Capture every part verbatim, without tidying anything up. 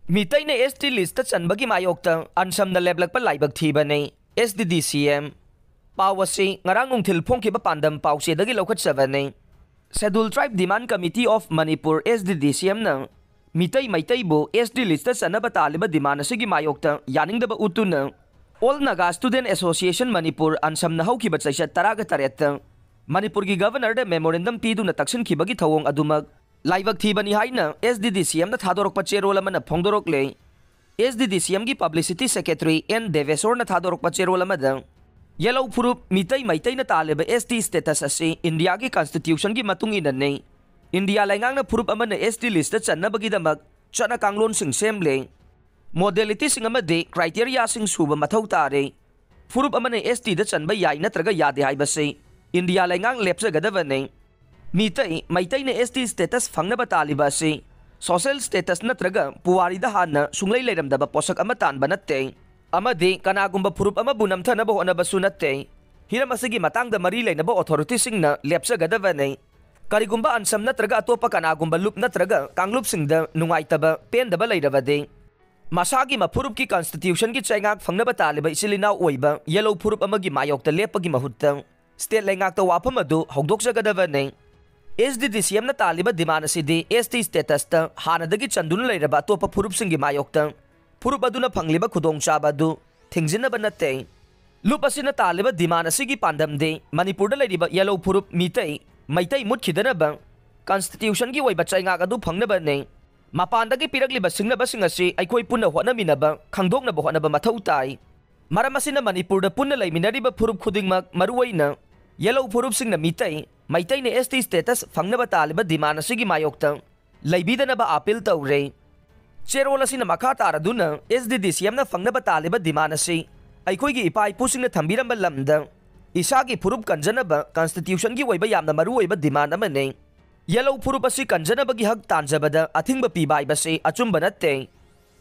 ꯃꯤꯇꯩꯅ S T list ꯆꯟꯕꯒꯤ ꯃꯥꯌꯣꯛꯇ ꯑꯟꯁꯝꯅ ꯂꯦꯞꯂꯛꯄ ꯂꯥꯏꯕꯛ ꯊꯤꯕꯅꯤ꯫ S D D C M꯫ ꯄꯥꯎ ꯑꯁꯤ ꯉꯔꯥꯡ ꯅꯨꯡꯊꯤꯜ ꯐꯣꯡꯈꯤꯕ ꯄꯥꯟꯗꯝ ꯄꯥꯎꯆꯦꯗꯒꯤ ꯂꯧꯈꯠꯆꯕꯅꯤ꯫ Scheduled Tribe Demand Committee of Manipur, S D D C M ꯅ Meitei ꯃꯩꯇꯩꯕꯨ S T list ꯆꯟꯅꯕ ꯇꯥꯜꯂꯤꯕ demand ꯑꯁꯤꯒꯤ ꯃꯥꯌꯣꯛꯇ ꯌꯥꯅꯤꯡꯗꯕ ꯎꯠꯇꯨꯅ All Naga Student Association Manipur, ꯑꯟꯁꯝꯅ ꯍꯧꯈꯤꯕ ꯆꯩꯆꯠ ꯇꯔꯥꯒ ꯇꯔꯦꯠꯇ ꯃꯅꯤꯄꯨꯔꯒꯤ Governor ꯗ memorandum ꯄꯤꯗꯨꯅ ꯇꯛꯁꯤꯟꯈꯤꯕꯒꯤ ꯊꯧꯑꯣꯡ ꯑꯗꯨꯃꯛ ꯂꯥꯏꯕꯛ ꯊꯤꯕꯅꯤ ꯍꯥꯏꯅ S D D C M ꯅ ꯊꯥꯗꯣꯔꯛꯄ ꯆꯦꯔꯣꯜ ꯑꯃꯅ ꯐꯣꯡꯗꯣꯔꯛꯂꯦ꯫ S D D C M ꯒꯤ Publicity Secretary N ꯗꯦꯕꯦꯁꯣꯔꯅ ꯊꯥꯗꯣꯔꯛꯄ ꯆꯦꯔꯣꯜ ꯑꯃꯗ, ꯌꯦꯂꯧ ꯐꯨꯔꯨꯞ ꯃꯤꯇꯩ ꯃꯩꯇꯩꯅ ꯇꯥꯜꯂꯤꯕ S T status ꯑꯁꯤ ꯏꯟꯗꯤꯌꯥꯒꯤ Constitution ꯒꯤ ꯃꯇꯨꯡ ꯏꯟꯅꯅꯤ꯫ ꯏꯟꯗꯤꯌꯥ ꯂꯩꯉꯥꯛꯅ ꯐꯨꯔꯨꯞ ꯑꯃꯅ S T list ꯆꯟꯅꯕꯒꯤꯗꯃꯛ ꯆꯠꯅ ꯀꯥꯡꯂꯣꯟꯁꯤꯡ ꯁꯦꯝꯂꯦ꯫ Modality ꯁꯤꯡ ꯑꯃꯗꯤ criteria ꯁꯤꯡ ꯁꯨꯕ ꯃꯊꯧ ꯇꯥꯔꯦ꯫ ꯐꯨꯔꯨꯞ ꯑꯃꯅ S T ꯗ ꯆꯟꯕ ꯌꯥꯏ ꯅꯠꯇ꯭ꯔꯒ ꯌꯥꯗꯦ ꯍꯥꯏꯕꯁꯤ ꯏꯟꯗꯤꯌꯥ ꯂꯩꯉꯥꯛ ꯂꯦꯞꯆꯒꯗꯕꯅꯤ꯫ ꯃꯤꯇꯩ ꯃꯩꯇꯩꯅ S T status ꯐꯪꯅꯕ ꯇꯥꯜꯂꯤꯕ ꯑꯁꯤ social status ꯅꯠꯇ꯭ꯔꯒ ꯄꯨꯋꯥꯔꯤꯗ ꯍꯥꯟꯅ ꯁꯨꯡꯂꯩ ꯂꯩꯔꯝꯗꯕ ꯄꯣꯠꯁꯛ ꯑꯃ ꯇꯥꯟꯕ ꯅꯠꯇꯦ꯫ ꯑꯃꯗꯤ ꯀꯅꯥꯒꯨꯝꯕ ꯐꯨꯔꯨꯞ ꯑꯃꯕꯨ ꯅꯝꯊꯅꯕ ꯍꯣꯠꯅꯕꯁꯨ ꯅꯠꯇꯦ꯫ ꯍꯤꯔꯝ ꯑꯁꯤꯒꯤ ꯃꯇꯥꯡꯗ ꯃꯔꯤ ꯂꯩꯅꯕ authority ꯁꯤꯡꯅ ꯂꯦꯞꯆꯒꯗꯕꯅꯤ꯫ ꯀꯔꯤꯒꯨꯝꯕ ꯑꯟꯁꯝ ꯅꯠꯇ꯭ꯔꯒ ꯑꯇꯣꯞꯄ ꯀꯅꯥꯒꯨꯝꯕ ꯂꯨꯞ ꯅꯠꯇ꯭ꯔꯒ ꯀꯥꯡꯂꯨꯞꯁꯤꯡꯗ ꯅꯨꯡꯉꯥꯏꯇꯕ, ꯄꯦꯟꯗꯕ ꯂꯩꯔꯕꯗꯤ, ꯃꯁꯥꯒꯤ ꯃꯐꯨꯔꯨꯞꯀꯤ Constitution ꯒꯤ ꯆꯩꯉꯥꯛ ꯐꯪꯅꯕ ꯇꯥꯜꯂꯤꯕ ꯏꯆꯤꯜ ꯏꯅꯥꯎ ꯑꯣꯏꯕ ꯌꯦꯂꯧ ꯐꯨꯔꯨꯞ ꯑꯃꯒꯤ ꯃꯥꯌꯣꯛꯇ ꯂꯦꯞꯄꯒꯤ ꯃꯍꯨꯠꯇ state ꯂꯩꯉꯥꯛꯇ ꯋꯥꯐꯝ ꯑꯗꯨ ꯍꯧꯗꯣꯛꯆꯒꯗꯕꯅꯤ꯫ S D D C M ꯅ ꯇꯥꯜꯂꯤꯕ demand ꯑꯁꯤꯗꯤ S T status ꯇ ꯍꯥꯟꯅꯗꯒꯤ ꯆꯟꯗꯨꯅ ꯂꯩꯔꯕ ꯑꯇꯣꯞꯄ ꯐꯨꯔꯨꯞꯁꯤꯡꯒꯤ ꯃꯥꯌꯣꯛꯇ ꯐꯨꯔꯨꯞ ꯑꯗꯨꯅ ꯐꯪꯂꯤꯕ ꯈꯨꯗꯣꯡꯆꯥꯕ ꯑꯗꯨ ꯊꯤꯡꯖꯤꯟꯅꯕ ꯅꯠꯇꯦ꯫ ꯂꯨꯞ ꯑꯁꯤꯅ ꯇꯥꯜꯂꯤꯕ demand ꯑꯁꯤꯒꯤ ꯄꯥꯟꯗꯝꯗꯤ ꯃꯅꯤꯄꯨꯔꯗ ꯂꯩꯔꯤꯕ ꯌꯦꯂꯧ ꯐꯨꯔꯨꯞ ꯃꯤꯇꯩ, ꯃꯩꯇꯩ ꯃꯨꯠꯈꯤꯗꯅꯕ Constitution ꯒꯤ ꯑꯣꯏꯕ ꯆꯩꯉꯥꯛ ꯑꯗꯨ ꯐꯪꯅꯕꯅꯤ꯫ ꯃꯄꯥꯟꯗꯒꯤ ꯄꯤꯔꯛꯂꯤꯕ ꯁꯤꯡꯅꯕꯁꯤꯡ ꯑꯁꯤ ꯑꯩꯈꯣꯏ ꯄꯨꯟꯅ ꯍꯣꯠꯅꯃꯤꯟꯅꯕ, ꯈꯪꯗꯣꯛꯅꯕ ꯍꯣꯠꯅꯕ ꯃꯊꯧ ꯇꯥꯏ꯫ ꯃꯔꯝ ꯑꯁꯤꯅ ꯃꯅꯤꯄꯨꯔꯗ ꯄꯨꯟꯅ ꯂꯩꯃꯤꯟꯅꯔꯤꯕ ꯐꯨꯔꯨꯞ ꯈꯨꯗꯤꯡꯃꯛ, ꯃꯔꯨꯑꯣꯏꯅ ꯌꯦꯂꯧ ꯐꯨꯔꯨꯞꯁꯤꯡꯅ ꯃꯤꯇꯩ, ꯃꯩꯇꯩꯅ S T status ꯐꯪꯅꯕ ꯇꯥꯜꯂꯤꯕ demand ꯑꯁꯤꯒꯤ ꯃꯥꯌꯣꯛꯇ ꯂꯩꯕꯤꯗꯅꯕ appeal ꯇꯧꯔꯦ꯫ ꯆꯦꯔꯣꯜ ꯑꯁꯤꯅ ꯃꯈꯥ ꯇꯥꯔꯗꯨꯅ S D D C M ꯅ ꯐꯪꯅꯕ ꯇꯥꯜꯂꯤꯕ demand ꯑꯁꯤ ꯑꯩꯈꯣꯏꯒꯤ ꯏꯄꯥ ꯏꯄꯨꯁꯤꯡꯅ ꯊꯝꯕꯤꯔꯝꯕ ꯂꯝꯗ ꯏꯁꯥꯒꯤ ꯐꯨꯔꯨꯞ ꯀꯟꯖꯅꯕ Constitution ꯒꯤ ꯑꯣꯏꯕ ꯌꯥꯝꯅ ꯃꯔꯨꯑꯣꯏꯕ demand ꯑꯃꯅꯤ꯫ ꯌꯦꯂꯧ ꯐꯨꯔꯨꯞ ꯑꯁꯤ ꯀꯟꯖꯅꯕꯒꯤ ꯍꯛ ꯇꯥꯟꯖꯕꯗ ꯑꯊꯤꯡꯕ ꯄꯤꯕ ꯍꯥꯏꯕꯁꯤ ꯑꯆꯨꯝꯕ ꯅꯠꯇꯦ꯫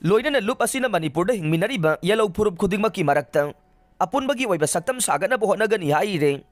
ꯂꯣꯏꯅꯅ ꯂꯨꯞ ꯑꯁꯤꯅ ꯃꯅꯤꯄꯨꯔꯗ ꯍꯤꯡꯃꯤꯟꯅꯔꯤꯕ ꯌꯦꯂꯧ ꯐꯨꯔꯨꯞ ꯈꯨꯗꯤꯡꯃꯛꯀꯤ ꯃꯔꯛꯇ ꯑꯄꯨꯟꯕꯒꯤ ꯑꯣꯏꯕ ꯁꯛꯇꯝ ꯁꯥꯒꯠꯅꯕ ꯍꯣꯠꯅꯒꯅꯤ ꯍꯥꯏꯔꯦ꯫